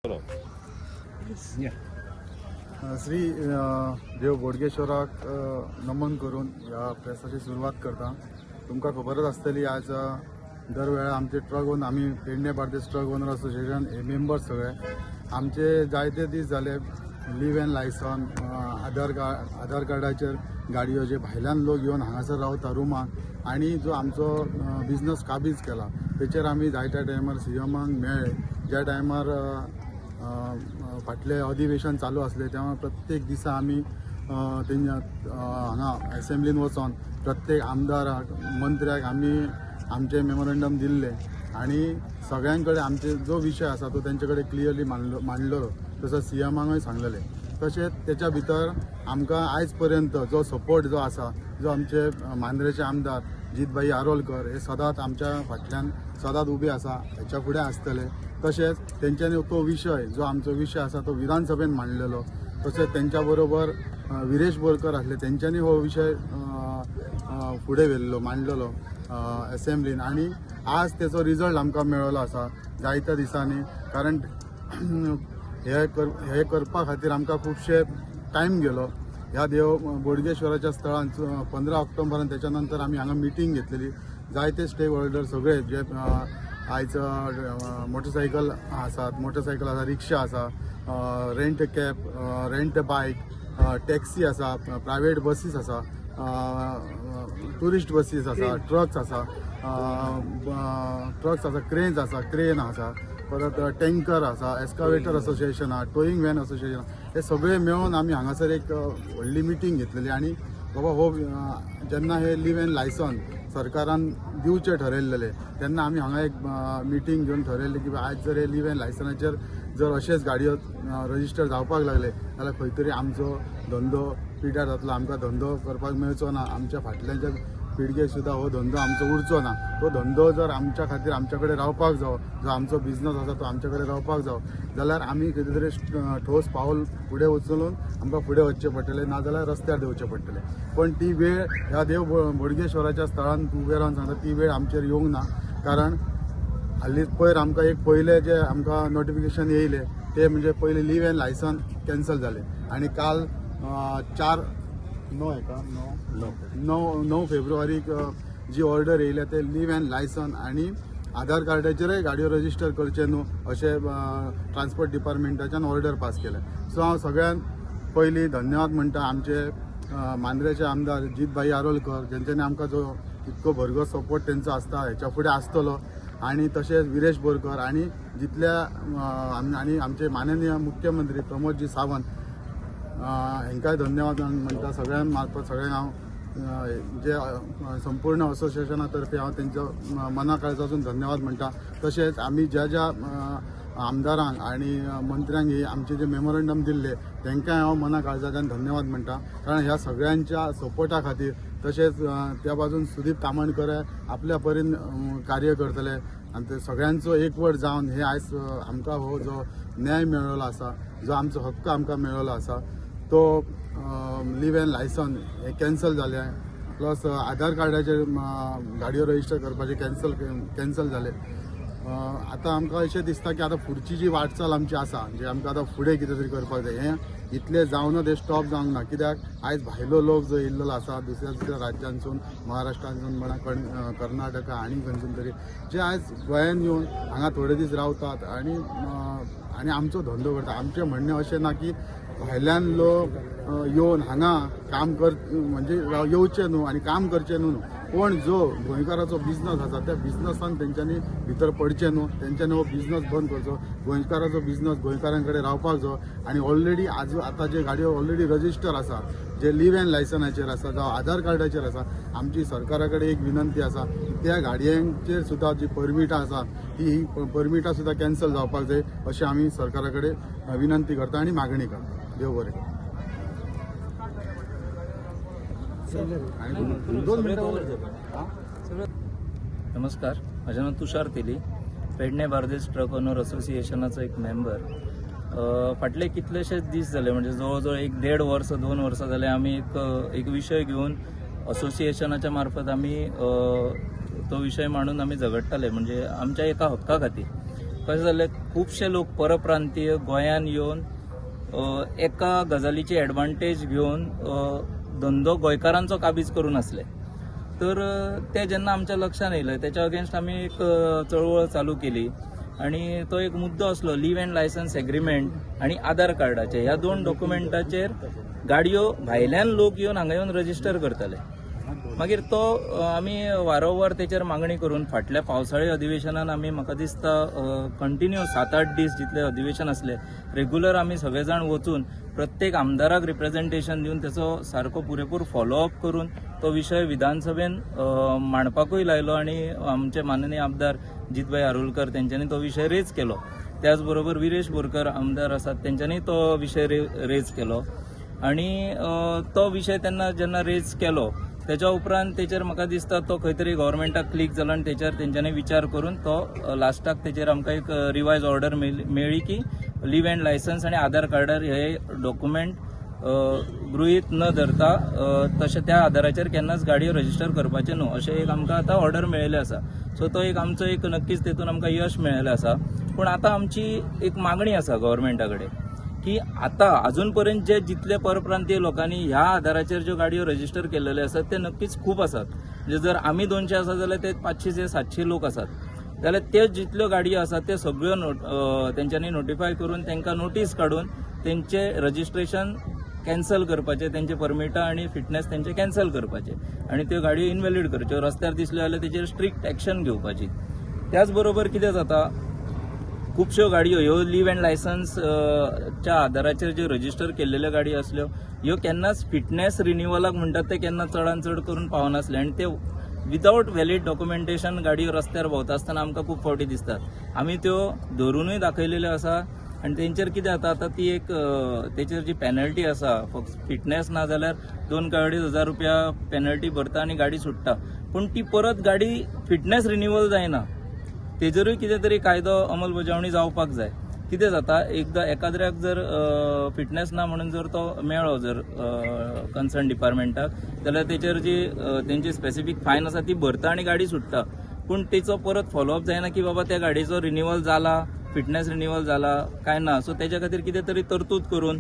श्री देव बोडगेश्वराक नमन करून ह्या प्रेसाची सुरवात करता. तुमकां खबरच आसतली, आज दर वेळा आमचे ट्रक ओन, आमी Pernem Bardez truck owner association हे मेंबर्स सगळे, आमचे जायते दीस जाले leave and licence, Aadhaar card, Aadhaar कार्डाचेर गाडयो जे भायल्यान लोक येवन हांगासर रावता रुमाक आनी जो आमचो बिजनस काबीज केला, तेचेर आमी जायत्या टायमार सीएमाक मेळ्ळे. ज्या टायमार अ, अ, फाटलें अधिवेशन चालू आसलें, तेन्ना प्रत्येक दिसा आमी तेंच्या हांगा एसेंब्लीन वचोन प्रत्येक आमदाराक, मंत्र्याक आमी आमचें मेमोरंडम दिल्लें आनी सगळ्यां कडेन आमचे जो विशय आसा तो तेंचे कडेन क्लियरली मांडलेलो. तसोच सीएमाकूय सांगलेलें. तशेंच तेच्या भितर आमकां आयज पर्यंत जो सपोर्ट जो आसा, जो आमचे मांद्रेचे आमदार जीतभाई आरोलकर हे सदांच आमच्या फाटल्यान सदांच उबे आसा, हेच्या फुडें आसतले. तशेंच तेंच्यांनी तो विशय, जो आमचो विशय आसा, तो विधानसभेन मांडलेलो. तशेंच तेंच्या बरोबर विरेश बोरकर आसले, तेंच्यांनी हो विशय अ, अ, फुडें व्हेल्लो, मांडलेलो एसेंब्लीन आनी आज तेचो रिजल्ट आमकां मेळ्ळो आसा जायत्या दिसांनी. कारण हे करपा खातीर आमकां खुबशे टायम गेलो. ह्या देव बोडगेश्वराच्या स्थळान 15 ऑक्टोबरान, त्याच्या नंतर आमी हांगा मिटींग घेतलेली. जायते स्टेक होल्डर सगळे जे आयज मोटरसायकल आसात, मोटरसायकल आसा, रिक्षा आसा, rent cab, rent bike, taxi आसा, प्रायवेट बसीस आसा, ट्युरिस्ट बसीस आसा, ट्रक्स आसा, ट्रक्स आसा, क्रेन्स आसा, क्रेन आसा, परत टँकर आसा, एस्कावेटर असोसिएशन आसा, टोईंग व्हॅन असोसिएशन, हे सगळे मेळून आमी हांगासर एक व्हडली मिटींग घेतलेली. आनी बाबा हो जेन्ना हे लीव एन लायसन सरकारान दिवचें ठरयल्लेलें, तेन्ना आमी हांगा एक मिटींग घेवन ठरयल्लें की आयज जर हे लीव एन लायसनाचेर जर अशेच गाडयो रजिस्टर जावपाक लागले जाल्यार खंय तरी आमचो धंदो पिड्यार जातलो, आमकां धंदो करपाक मेळचो ना, आमच्या फाटल्याच्या पिळगेक सुद्दां हो धंदो आमचो उरचो ना. तो धंदो जर आमच्या खातीर आमच्या कडेन रावपाक जावो, जो आमचो बिजनस आसा तो आमच्या कडेन रावपाक जावो जाल्यार आमी कितें तरी ठोस पावल फुडें उचलून आमकां फुडें वचचें पडटलें, नाजाल्यार रस्त्यार देंवचें पडटलें. पण ती वेळ, ह्या देव बोडगेश्वराच्या स्थळान उबें रावन सांगता, ती वेळ आमचेर येवंक ना. कारण हालींच पयर आमकां एक पयलें जे आमकां नोटिफिकेशन येयलें, ते म्हणजे पयलें लीव एन लायसन कॅन्सल जालें आनी काल 4/9 हाका 9 9 9 फेब्रुवारीक जी ऑर्डर येयल्या, ते लीव एन लायसन आनी आधार कार्डाचेरय गाडयो रजिस्टर करचे न्हू अशें ट्रान्सपोर्ट डिपार्टमेंटाच्यान ऑर्डर पास केलें. सो हांव सगळ्यांत पयलीं धन्यवाद म्हणटा आमचे मांद्रेचे आमदार जीतभाई आरोलकर, जेंच्यांनी आमकां जो इतको भरघोस सपोर्ट तेंचो आसता, हेच्या फुडें आसतलो, आनी तशेंच विरेश बोरकर आनी जितल्या आनी आमचे माननीय मुख्यमंत्री प्रमोदजी सावंत हांकांय धन्यवाद म्हणटा. सगळ्यां मार्फत सगळ्यांक हांव जे संपूर्ण असोसिएशना तर्फे हांव तेंचो मना काळजासून धन्यवाद म्हणटा. तशेंच आमी ज्या ज्या आमदारांक आनी मंत्र्यांक ही आमचे जे मेमोरंडम दिल्ले, तांकांय हांव मना काळजाच्यान धन्यवाद म्हणटा, कारण ह्या सगळ्यांच्या सपोर्टा खातीर. तशेंच त्या बाजून सुदीप तामणकर आपल्या परीन कार्य करतले आनी ते सगळ्यांचो एकवट जावन हे आयज आमकां हो जो न्याय मेळ्ळो आसा, जो आमचो हक्क आमकां मेळ्ळो आसा, तो लीव एन लायसन हे कॅन्सल जाले, प्लस आधार कार्डाचेर गाडयो रजिस्टर करपाचे कॅन्सल जाले. आतां आमकां अशें दिसता की आतां फुडची जी वाटचाल आमची आसा, जे आमकां आतां फुडें कितें तरी करपाक जाय, हें इतलें जावन तें स्टॉप जावंक ना. कित्याक आयज भायलो लोक जो येयल्लो आसा दुसऱ्या दुसऱ्या राज्यांसून, महाराष्ट्रांसून म्हणा, कर्नाटका आनी खंयसून तरी, जे आयज गोंयान येवन हांगा थोडे दीस रावतात आनी आमचो धंदो करता. आमचें म्हणणें अशें ना की भायल्यान लोक येवन हांगा काम कर म्हणजे येवचे न्हू आनी काम करचें न्हू. पण जो गोंयकाराचो बिजनस आसा, त्या बिजनसान तेंच्यांनी भितर पडचें न्हू. तेंच्यांनी हो बिजनस बंद करचो. गोंयकाराचो बिजनस गोंयकारां कडेन रावपाक जाय. आनी ऑलरेडी आज आतां जे गाडयो ऑलरेडी रजिस्टर आसा, जे लीव एन लायसनाचेर आसा जावं आधार कार्डाचेर आसा, आमची सरकारा कडेन एक विनंती आसा की त्या गाडयांचेर सुद्दां जी परमिटां आसा, ती परमिटां सुद्दां कॅन्सल जावपाक जाय, अशें आमी सरकारा कडेन विनंती करता आनी मागणी करता. देव बरें करूं. आनी 2 मिनटां. नमस्कार, माझे नाव तुषार तेली, पेडणे बार्देस ट्रक ओनर असोसिएशनाचो एक मेंबर. फाटले कितलेशेच दीस जाले, म्हणजे जवळ जवळ एक देड वर्स, 2 वर्सां जाले, आमी एक एक विशय घेवन असोसिएशनाच्या मार्फत आमी तो विशय मांडून आमी झगडटाले, म्हणजे आमच्या एका हक्का खातीर. कशें जालें, खुबशे लोक परप्रांतीय गोंयान येवन एका गजालीची एडवांटेज घेवन धंदो गोंयकारांचो काबीज करून आसले. तर ते जेन्ना आमच्या लक्षात येयलें तेच्या अगेन्स्ट आमी एक चळवळ चालू केली आनी तो एक मुद्दो आसलो लीव अँड लायसन्स एग्रीमेंट आनी आधार कार्डाचे. ह्या दोन डॉक्युमेंटाचेर गाडयो भायल्यान लोक येवन हांगा येवन रजिस्टर करताले. मागीर तो आमी वारंवार तेचेर मागणी करून फाटल्या पावसाळी अधिवेशनान आमी म्हाका दिसता कंटिन्यू 7-8 दीस जितले अधिवेशन आसले रेगुलर आमी सगळे जाण वचून प्रत्येक आमदाराक रिप्रेझेंटेशन दिवन तेचो सारको पुरेपूर फॉलोअप करून तो विशय विधानसभेन मांडपाकूय लायलो आनी आमचे माननीय आमदार जितभाई आरोलकर तेंच्यांनी तो विशय रेज केलो. त्याच बरोबर विरेश बोरकर आमदार आसात तेंच्यांनी तो विशय रेज केलो आनी तो विशय तेन्ना जेन्ना रेज केलो तेच्या उपरांत तेचेर म्हाका दिसता तो खंय तरी गव्हर्मेंटाक क्लिक जालो आनी तेचेर तेंच्यांनी विचार करून तो लास्टाक तेचेर आमकां एक रिवायज ऑर्डर मेळ्ळी की लीव अँड लायसन्स आनी आधार कार्डार हे डॉक्युमेंट गृहीत न धरता तशें त्या आधाराचेर केन्नाच गाडयो रजिस्टर करपाचें न्हू अशें एक आमकां आतां ऑर्डर मेळिल्लें आसा. सो तो एक आमचो एक नक्कीच तेतून आमकां यश मेळिल्लें आसा. पूण आतां आमची एक मागणी आसा गव्हर्मेंटा कडेन की आतां अजून पर्यंत जे जितले परप्रांतीय लोकांनी ह्या आधाराचेर ज्यो गाडयो रजिस्टर केल्लेले आसात ते नक्कीच खूब आसात. म्हणजे जर आमी 200 आसा जाल्यार ते 500 ते 700 लोक आसात जाल्यार ते जितल्यो गाडयो आसात ते सगळ्यो तेंच्यांनी नोटिफाय करून तांकां नोटीस काडून तेंचे रजिस्ट्रेशन कॅन्सल करपाचें, तेंचे परमिटां आनी फिटनेस तेंचे कॅन्सल करपाचे आनी त्यो गाडयो इनव्हॅलिड करच्यो. रस्त्यार दिसल्यो जाल्यार तेचेर स्ट्रिक्ट एक्शन घेवपाची. त्याच बरोबर कितें जाता, खुबश्यो गाडयो ह्यो लीव अँड लायसन्स च्या आधाराचेर ज्यो रजिस्टर केल्लेल्यो गाडयो आसल्यो ह्यो केन्नाच फिटनेस रिन्युअलाक म्हणटात ते केन्ना चडान चड करून पावनासले आनी ते विदावट व्हॅलिड डॉक्युमेंटेशन गाडयो रस्त्यार भोंवता आसतना आमकां खूब फावटी दिसतात. आमी त्यो धरुनूय दाखयलेल्यो आसा आनी तेंचेर कितें जाता आतां ती एक तेचेर जी पॅनल्टी आसा फक्त फिटनेस ना जाल्यार 2 काय 2.5 हजार रुपया पॅनल्टी भरता आनी गाडी सुट्टा, पूण ती परत गाडी फिटनेस रिन्युअल जायना. तेजेरूय कितें तरी कायदो अंमलबजावणी जावपाक जाय. कितें जाता एकदां एकाद्र्याक जर फिटनेस ना म्हणून जर तो मेळ्ळो जर कन्सर्न डिपार्टमेंटाक जाल्यार तेचेर जी तेंची स्पेसिफीक फायन आसा ती भरता आनी गाडी सुट्टा, पूण तेचो परत फॉलोअप जायना की बाबा त्या गाडयेचो रिन्युअल जाला, फिटनेस रिन्युअल जाला काय ना. सो तेच्या खातीर कितें तरी तरतूद करून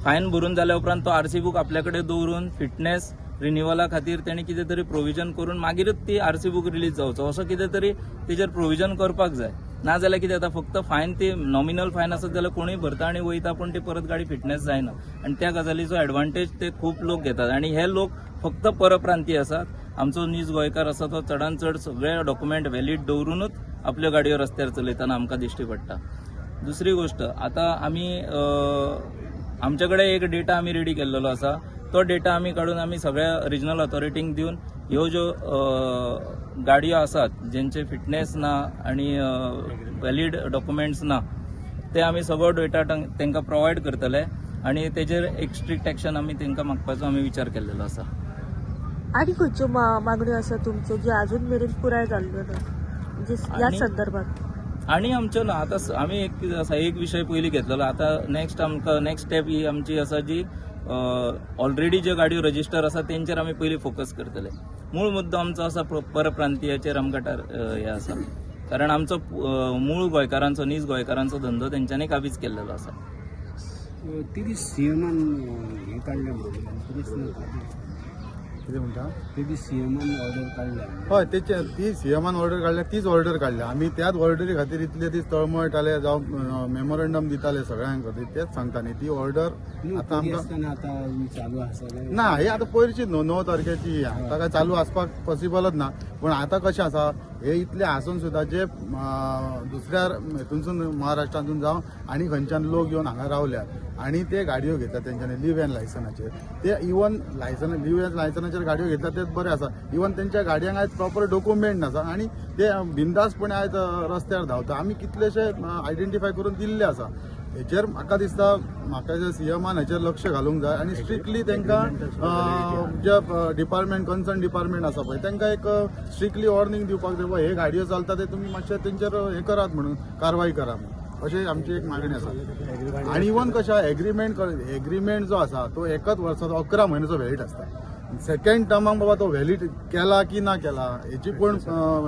फायन भरून जाल्या उपरांत तो आरसी बूक आपल्या कडेन दवरून फिटनेस रिन्युअला खातीर तेणी कितें तरी प्रोविजन करून मागीरच ती आरसी बूक रिलीज जावचो असो कितें तरी तेजेर प्रोविजन करपाक जाय. ना जाल्यार कितें जाता फक्त फायन ती नॉमिनल फायन आसत जाल्यार कोणूय भरता आनी वयता, पूण ती परत गाडी फिटनेस जायना आनी त्या गजालीचो एडवांटेज ते खूब लोक घेतात आनी हे लोक फक्त परप्रांतीय आसात. आमचो नीज गोंयकार आसा तो चडान चड सगळे डॉक्युमेंट व्हॅलीड दवरूनच आपल्यो गाडयो रस्त्यार चलयतना आमकां दिश्टी पडटा. दुसरी गोश्ट, आतां आमी आमचे कडेन एक डेटा आमी रेडी केल्लेलो आसा, तो डेटा आमी काडून आमी सगळ्या रिजनल ऑथॉरिटींक दिवन ह्यो ज्यो गाडयो आसात जेंचे फिटनेस ना आनी व्हॅलीड डॉक्युमेंट्स ना ते आमी सगळो डेटा तांकां प्रोवायड करतले आनी तेजेर एक स्ट्रिक्ट एक्शन आमी तांकां मागपाचो आमी विचार केल्लेलो आसा. आनी खंयच्यो मागण्यो आसा तुमच्यो ज्यो अजून मेरेन पुराय जाल्ल्यो ना म्हणजे ह्या संदर्भात? आनी आमच्यो ना आतां आमी एक कितें आसा एक विशय पयलीं घेतलेलो, आतां नेक्स्ट आमकां नेक्स्ट स्टेप ही आमची आसा जी ऑलरेडी ज्यो गाडयो रजिस्टर आसा तेंचेर आमी पयलीं फोकस करतले. मूळ मुद्दो आमचो आसा परप्रांतीयाचेर आमकां हें आसा, कारण आमचो मूळ गोंयकारांचो नीज गोंयकारांचो धंदो तेंच्यांनी काबीज केल्लेलो आसा. ते दीस सीएमान हें काडलें म्हणून कितें म्हणटा ते दीस सीएमान ऑर्डर काडल्या. हय, तेचे ती सीएमान ऑर्डर काडल्या तीच ऑर्डर काडल्या. आमी त्याच ऑर्डरी खातीर इतले दीस तळमळटाले जावं मेमोरंडम दिताले सगळ्यांक खातीर, तेच सांगता न्ही ती ऑर्डर आतां तरी आमकां आसतना आतां चालू आसा काय? ना, हे आतां पयरची न्हू 9 तारखेची, आतां काय चालू आसपाक पॉसिबलच ना. पूण आतां कशें आसा हे इतले आसून सुद्दां जे दुसऱ्या हितूनसून महाराष्ट्रांतून जावं आनी खंयच्यान लोक येवन हांगा रावल्यात आनी ते गाडयो घेतात तेंच्यांनी लीव अँड लायसनाचेर, ते इवन लायसन लीव अँड लायसनाचेर गाडयो घेतल्या तेच बरें आसा. इवन तेंच्या गाडयांक आयज प्रॉपर डॉक्युमेंट नासा आनी ते बिंदासपणे आयज रस्त्यार धांवता. आमी कितलेशे आयडेंटिफाय करून दिल्ले आसा. हेचेर म्हाका दिसता म्हाका सीएमान हेचेर लक्ष घालूंक जाय आनी स्ट्रिक्टली तांकां जे डिपार्टमेंट कन्सर्न डिपार्टमेंट आसा पळय तांकां एक स्ट्रिक्टली वॉर्निंग दिवपाक जाय, बाबा हे गाडयो चलता ते तुमी मातशे तेंचेर हें करात म्हणून कारवाय करा म्हणून, अशें आमची एक मागणी आसा. आनी इवन कशें एग्रीमेंट जो आसा तो एकच वर्साचो 11 म्हयन्याचो व्हॅलिड आसता. सेकंड टर्माक बाबा तो व्हॅलिड केला की ना केला हेची कोण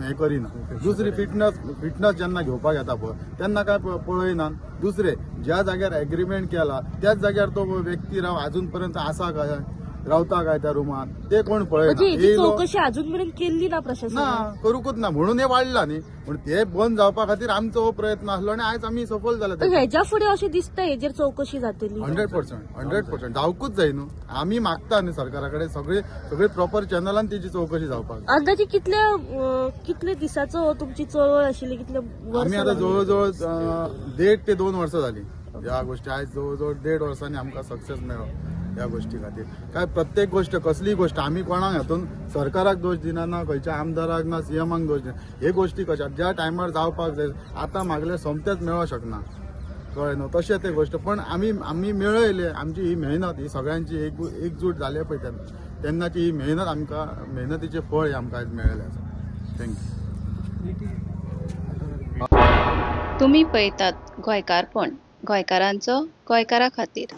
हें करिना. दुसरी फिटनस फिटनस जेन्ना घेवपाक येता पळय तेन्ना काय पळयना. दुसरें, ज्या जाग्यार एग्रीमेंट केला त्याच जाग्यार तो व्यक्ती राव अजून पर्यंत आसा काय, रावता काय त्या रुमात, ते कोण म्हणजे पळयना. हेची येयलो चौकशी अजून मेरेन केल्ली ना प्रशासनान? ना, करूकूच ना, म्हणून हे वाडला न्ही. पूण ते बंद जावपा खातीर आमचो हो प्रयत्न आसलो आनी आयज आमी सफल जाले. तर हेज्या फुडें अशें दिसता हेजेर चौकशी जातली? 100%, 100% जावकूच जाय न्हू. आमी मागता न्ही सरकारा कडेन, सगळे सगळे प्रॉपर चॅनलान तेजी चवकशी जावपाक जाय. अंदाजे कितले कितले दिसाचो हो तुमची चळवळ आशिल्ली, कितले आमी वर्सां आतां लागली? जवळ जवळ 1.5 ते 2 वर्सां जाली ह्या गोष्टी. आयज जवळ जवळ देड वर्सांनी आमकां सक्सेस मेळ्ळो ह्या गोष्टी खातीर. काय प्रत्येक गोष्ट, कसलीय गोष्ट, आमी कोणाक हातून सरकाराक दोश दिना, ना खंयच्या आमदाराक, ना सीएमाक दोश दिना. हे गोष्टी कशा ज्या टायमार जावपाक जाय, आतां मागले सोमतेच मेळोंक शकना, कळ्ळें न्हू? तशें ते गोष्ट, पण आमी आमी मेळयले. आमची ही मेहनत ही सगळ्यांची एक एकजूट जाली पळय तेन्ना, तेन्नाची ही मेहनत आमकां, मेहनतीचें फळ हें आमकां आयज मेळ्ळें आसा. Thank you. तुमी पळयतात गोंयकारपण, गोंयकारांचो गोंयकारा खातीर.